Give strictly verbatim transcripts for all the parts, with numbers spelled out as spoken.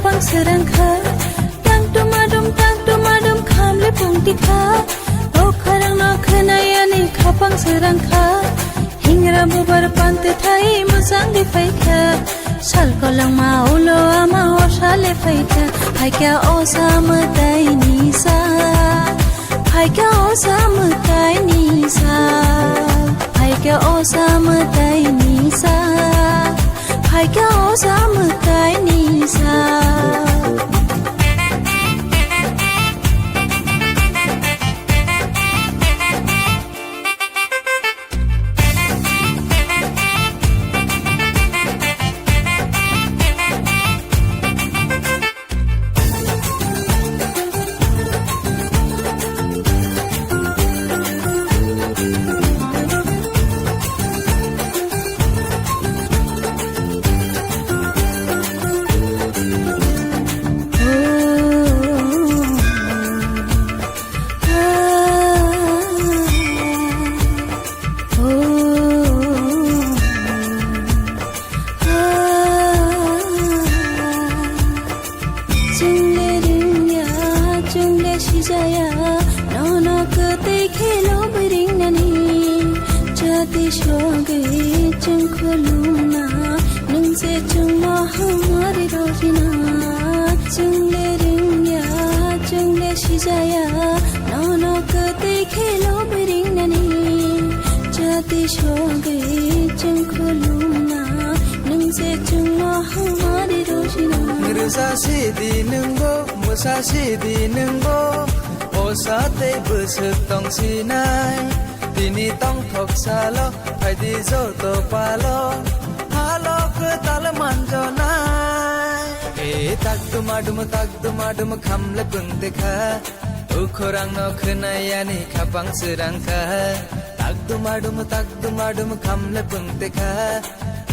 Khapang srang kha, tang tuma dum, tang tuma dum, kham le pung ti kha. O khorang no khwnai ani khapang srang kha. Hingra bubar pante thai mwchang di phai kha. Sal kolangma ulo ama osa le phai kha. Phai kha osa mwtai ni sa. Phai kha osa mwtai ni sa. Phai kha osa mwtai ni sa. Phai kha osa mwtai ni sa. Chwng le ringya, chwng le sijaya, nono kwtwi khe lob ringnani. Jati sogwi chwng khulumna, nwng se chwngno hamari rojina. Chwng le ringya, chwng le sijaya, nono kwtwi khe lob ringnani. Jati sogwi chwng khulumna, nwng se chwngno hamari rojina. Rwsa sidi nwngbo, mwsa sidi nwngbo, osa tei bwswk tong sinai. Tini tongthok salo, phaidi joto palo, halo kwtal manjonai. E tak duma dum, tak duma dum, kham le pung te kha. O khorang no khwnai ani khapang srang kha. Tak duma dum, tak duma dum, kham le pung te kha.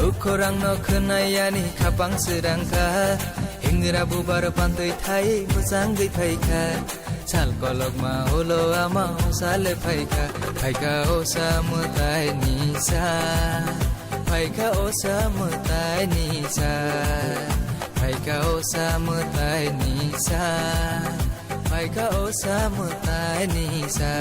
O khorang no khwnai ani khapang srang kha. Hingra bubar pantwi thai mwchang gwi phai kha. Sal kolokma ulo ama osa le phai kha. Phai kha osa mwtai ni sa. Phai kha osa mwtai ni sa. Phai kha osa mwtai ni sa. Phai kha osa mwtai ni sa.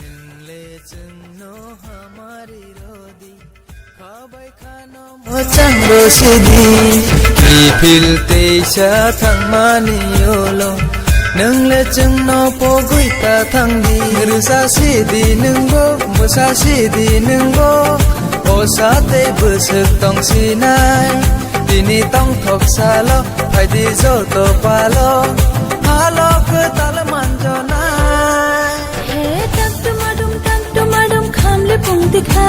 Nwng le chwngno hamari rodi, kha bai khano mwchang rosidi. Kiphil teisa thangmani ulo, nwng le chwngno pogwi ta thangdi. Rwsa sidi nwngbo, bwsa sidi nwngbo, osa tei bwswk tong sinai. Tini tongthok salo, phaidi joto palo, halo kwtal manjonai. He tak dumadum, tak dumadum, khamle pungti kha.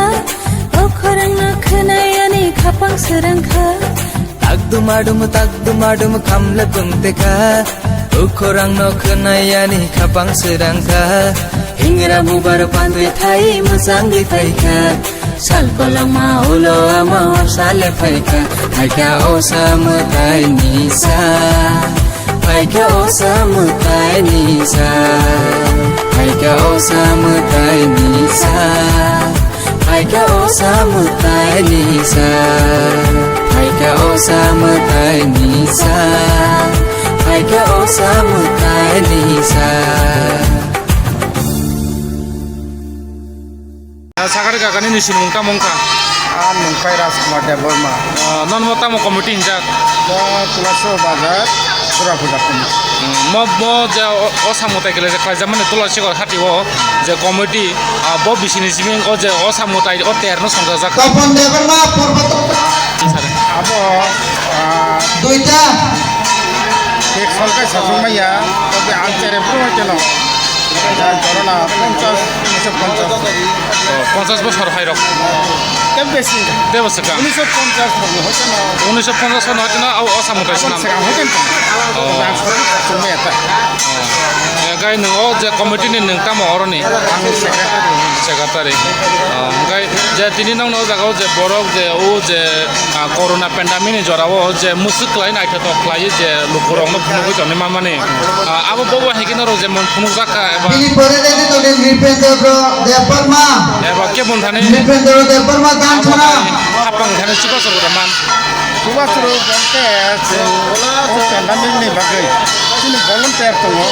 O khorang no khwnai ani khapang srang kha. Tak dumadum, tak dumadum, khamle pungti kha. O khorang no khwnai ani khapang srang kha. Hingra bubar pandwi thai mwchangwi phai kha. Sal kolokma ulo ama osa le phai kha. Phai kha osa mwtai ni sa. Phai kha osa mwtai ni sa. Phai kha osa mwtai ni sa. Phai kha osa mwtai ni sa. Phai kha osa mwtai ni sa. Phai kha osa mwtai ni sa. Ah, sakari kakani ni sinimung tamo wngkha? Ah, nungkhai Rajkumar Debbarma. Ah, nono tamo committee hinjak? Bo Tulaso Bazar, Dura Puja Committee. Hmm, mo, mo je o, o samung tai kele je khlaijak mani Tulasikor hati o je committee, ah, bo bisini simi o je o samung tai o ter no songjak. Topon Debbarma, Porboto. Abo, ah, duita. Ek solkai sasung maya, tapi ang chere pura keno. Jora na ponchas, unisho ponchas. O, ponchas bosor hai rok. Tei besi. Tei besi ka? Unisho ponchas rok ni hoite no. Unisho ponchas rok ni hoite no, o, o samung kaisa na. Hoite no. O. Ang sorry, sorry, sorry, sorry. O. Eh, gai nung o je committee ni nung tamo oro ni? Ang secretary. Secretary. O, gai je tini nong no jaga o je borok je o je Ah, corona pandemic ni jora o je musuk khlai naithotok khlai je lukurok no phunugwi tongwi manmani. Ah, abo bobo hai khe norok je mon phunukjak kha eba Bini pore de to de Nripendra Debbarma. Eba khe bon thani Nripendra Debbarma dan chana. Hapang thani chubachu rwda man. Chubachu rw bangkhe je o pandemic ni bagwi chini volunteer tongo.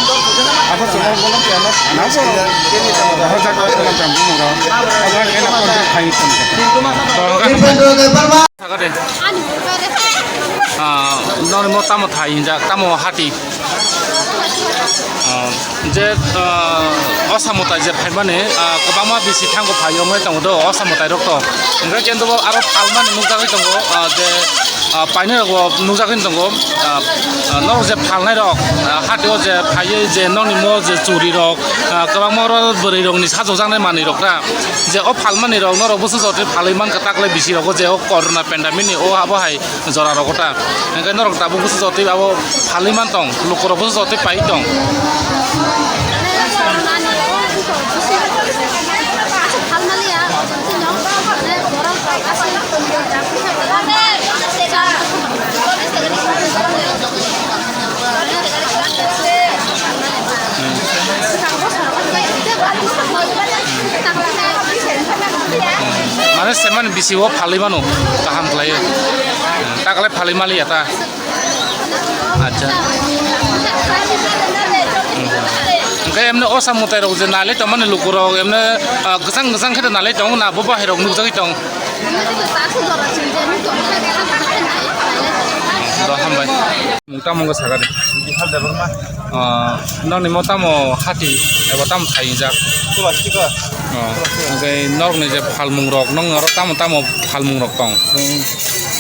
Abo chini volunteer no nabo hojak volunteer tongo. Abo khe no contact khai tongkha. Nripendra Debbarma. Sakade. Ah, noni mo tamo thai hinjak, tamo hati. Ah, je, ah, o samutai je phaimani, ah, kwbangma bisi thango phai wngwi tongo do, o samutai rok to. Hwnkhe kento bo aro phalmani nukjagwi tongo, ah, je, ah, painai rok bo nukjagwi tongo, ah, ah, norok je phalnai rok, ah, hati o je phaiwi je noni mo je churi rok, ah, kwbangma oro bwrwi rok ni sajokjaknai manwi rok ta. Je o phalmani rok norok bwswk jotwi phalwi mankha taklai bisi rogo je o corona pandemic ni o abo hai jora rogo ta. Hwnkhe norok tabuk bwswk jotwi abo phalwi man tong, lukurok bwswk jotwi pai tong. Mane semani bisi o phalwi mano, kaham khlaiwi. Taklai phalwi maliya ta. Acha. Hwnkhe emne o samutai rok je nalai tongmani lukurok emne, ah, kwchang kwchang khe nalai tong na bo bahai rok nukjagwi tong. Do hambai. Mung tamo wngkha sakha de? Bihal Debbarma. Ah, nokni mo tamo hati eba tamo thai wngjak? Tuba siko. Oh, hwnkhe norokni je phalmung rok, nokni oro tamo tamo phalmung rok tong? Chwng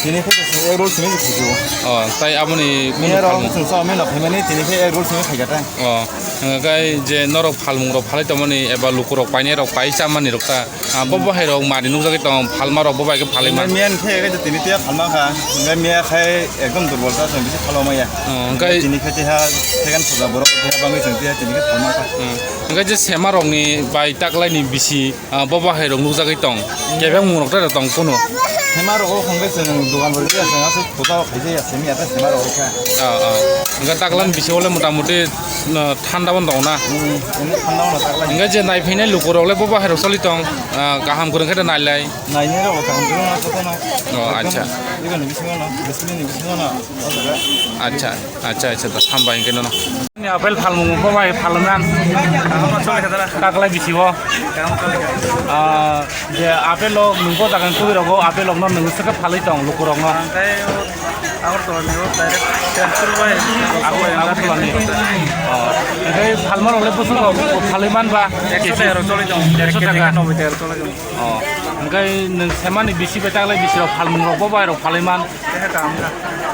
tini khe chwng egg roll simi khusu. Oh, tai aboni kunu phalmung? Chwng chao meno phaimani tini khe egg roll simi khaikha ta. Oh, hwnkhe je norok phalmung rok phalai tongmani eba lukurok painai rok pai chamani rok ta? Ah, bo bahai rok mari nukjagwi tong, phalma rok bo bai khe phalwi man. Miya ni khe khe tini tiya phalma kha. Miya khai ekdom durbol ta, chwng bisi phalma maya. Oh, hwnkhe tini khe tiha second puja borok tiha bangwi chwng tiha tini khe phalma kha. Hmm. Hwnkhe je sema rok ni bai taklai ni bisi, ah, bo bahai rok nukjagwi tong. Kebeng mung rok ta tong kunu. Sema rok o hwnkhe chwng dogan rok ya chwng aswk puja o khaijaya semi ata sema rok kha. Ah, ah. Hwnkhe taklai ni bisi o le mota moti, ah, thanda bo tong na. Hmm, thanda bo taklai. Hwnkhe je nai phainai lukurok le bo bahai rok choli tong. Ah, kaham kwrwng khe da nailai. Nainai rok kaham kwrwng ma kotha na. Oh, acha. Bigani bisingo na, bisini ni bisingo na. Acha, acha, acha, da hambai hwnkhe nono. Ni apple phalmung bo bai phalmang. Taklai bisi o. Ah, je apple o nungko jagan twi rogo apple rok no nung swkhe phalwi tong lukurok no. Agartala ni o direct transfer bai. Agartala ni. Oh. Hwnkhe phalma rok le bwswk rok phalwi man ba? Ekso taka rok choli tong. Ekso taka. Noboi taka rok choli tong. Oh. Hwnkhe nwng semani bisi bai taklai bisi rok phalmung rok bo bai rok phalwi man? Teha kaham kha.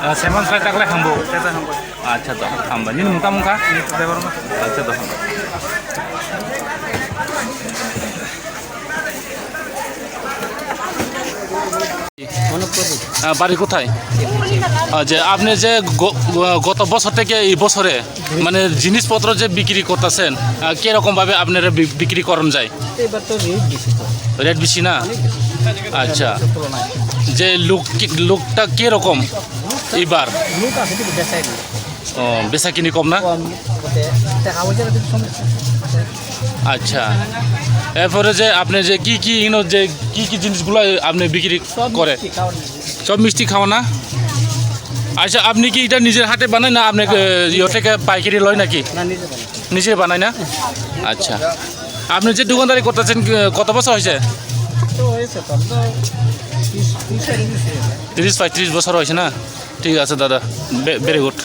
Ah, seman sai taklai hambo? Teha hambo. Acha to, hambai. Nini mung tamo wngkha? Nini to Debbarma. Acha to, hambai. আহ, বাড়ি কোথায়? আহ, যে আপনি যে গ-, গ-, গত বছর থেকে এই বছরে মানে জিনিসপত্র যে বিক্রি করতেছেন, আহ, কিরকম ভাবে আপনারা বি-, বিক্রি করুন যায়? এবার তো রেট বেশি তো। রেট বেশি না? অনেক বেশি। আচ্ছা। তুলনায়। যে লোক কি, লোকটা কিরকম এবার? লোক আছে কিন্তু বেচাই না। ও, বেচা কিনি কম না? কম, ওতে টাকা পয়সার একটু সমস্যা। আচ্ছা। এরপরে যে আপনি যে কি কি ইনো যে কি কি জিনিসগুলো আপনি বিক্রি সব করে? মিষ্টি খাওয়ার জিনিস। সব মিষ্টি খাওয়া না? আচ্ছা, আপনি কি এটা নিজের হাতে বানায় না আপনি, এ, ইয়ে থেকে পাইকারি লয় নাকি? না, নিজে বানাই। নিজে বানায় না? আচ্ছা। আপনি যে দোকানদারি করতেছেন, কি, কত বছর হয়েছে? তো হয়েছে তো, আমরা ত্রিশ, ত্রিশ, পঁয়ত্রিশ হয়েছে। ত্রিশ পঁয়ত্রিশ বছর হয়েছে না? ঠিক আছে দাদা, ভে-, ভেরি গুড।